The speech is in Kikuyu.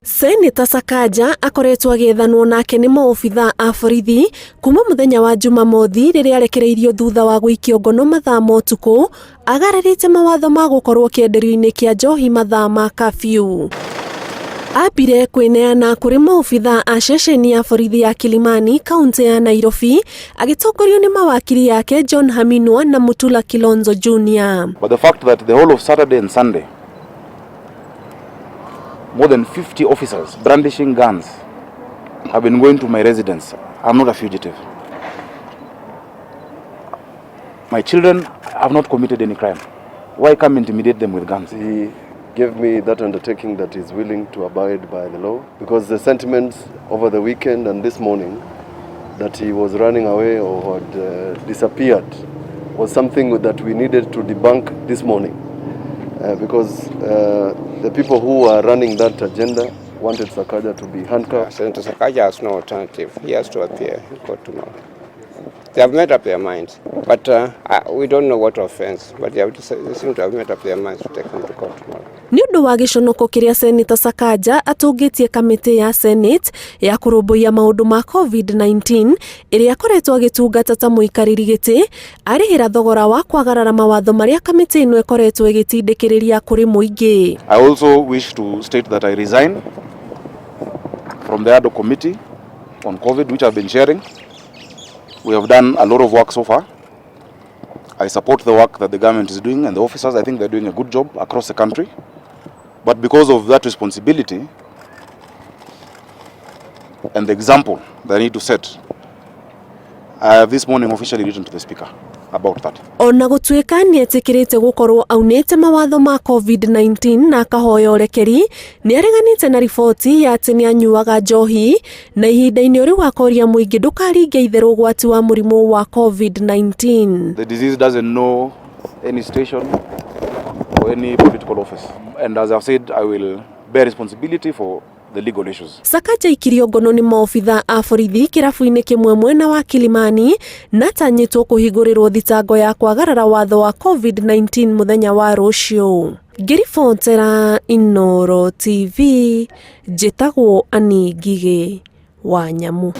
Seneta Sakaja akoretwo agĩethanwo nake nĩ maobithaa a borithi kuma mũthenya wa Jumamothi rĩrĩa arekereirio thutha wa gũikio ngono mathaa ma ũtukũ agararĩte mawatho ma gũkorwo kĩenderio-inĩ kĩa njohi mathaa ma kabiũ. Ambire kwĩneana kũrĩ maobithaa a ceceni ya borithi ya Kilimani kaũntĩ ya Nairobi agĩtongorio nĩ mawakiri yake John Haminwa na Mutula Kilonzo Jr. But the fact that the whole of Saturday and Sunday, more than 50 officers brandishing guns have been going to my residence. I'm not a fugitive. My children have not committed any crime. Why come intimidate them with guns? He gave me that undertaking that he's willing to abide by the law, because the sentiments over the weekend and this morning that he was running away or had disappeared was something that we needed to debunk this morning, because the people who are running that agenda wanted Sakaja to be handcuffed. Senator Sakaja has no alternative. He has to appear in court tomorrow. They have made up their minds, but we don't know what offense, but they seem to have made up their minds to take him to court tomorrow. Nĩ ũndũ wa gĩconoko kĩrĩa Seneta Sakaja atũngĩtie kamĩtĩ ya Senate ya kũrũmbũiya maũndũ ma COVID-19 ĩrĩa akoretwo agĩtungata ta mũikarĩri gĩtĩ, arĩhĩra thogora wa kwagarara mawatho marĩa kamĩtĩ ĩno ĩkoretwo ĩgĩtindĩkĩrĩria kũrĩ mũingĩ. I also wish to state that I resign from the ad hoc committee on COVID, which I've been chairing. We have done a lot of work so far. I support the work that the government is doing and the officers. I think they're doing a good job across the country. But because of that responsibility and the example that I need to set, I have this morning officially written to the Speaker about that. Ona gũtuĩka nĩetĩkĩrĩte gũkorwo aunĩte mawatho ma COVID-19 na akahoya ũrekeri, nĩareganĩte na riboti ya atĩ nĩanyuaga njohi na ihinda-inĩ rĩu akoria mũingĩ ndũkaringe itherũ ũgwati wa mũrimũ wa COVID-19. The disease doesn't know any station or any political office. And as I've said, I will bear responsibility for the legal issues. Sakaja aikirio ngono nĩ maobitha a borithi kĩrabu-inĩ kĩmwe mwena wa Kilimani na atanyĩtwo kũhingũrĩrwo thitango ya kwagarara watho wa COVID-19 mũthenya wa rũciũ. Ngĩribotera Inooro TV, njĩtagwo Annie Ngigĩ wa Nyamu.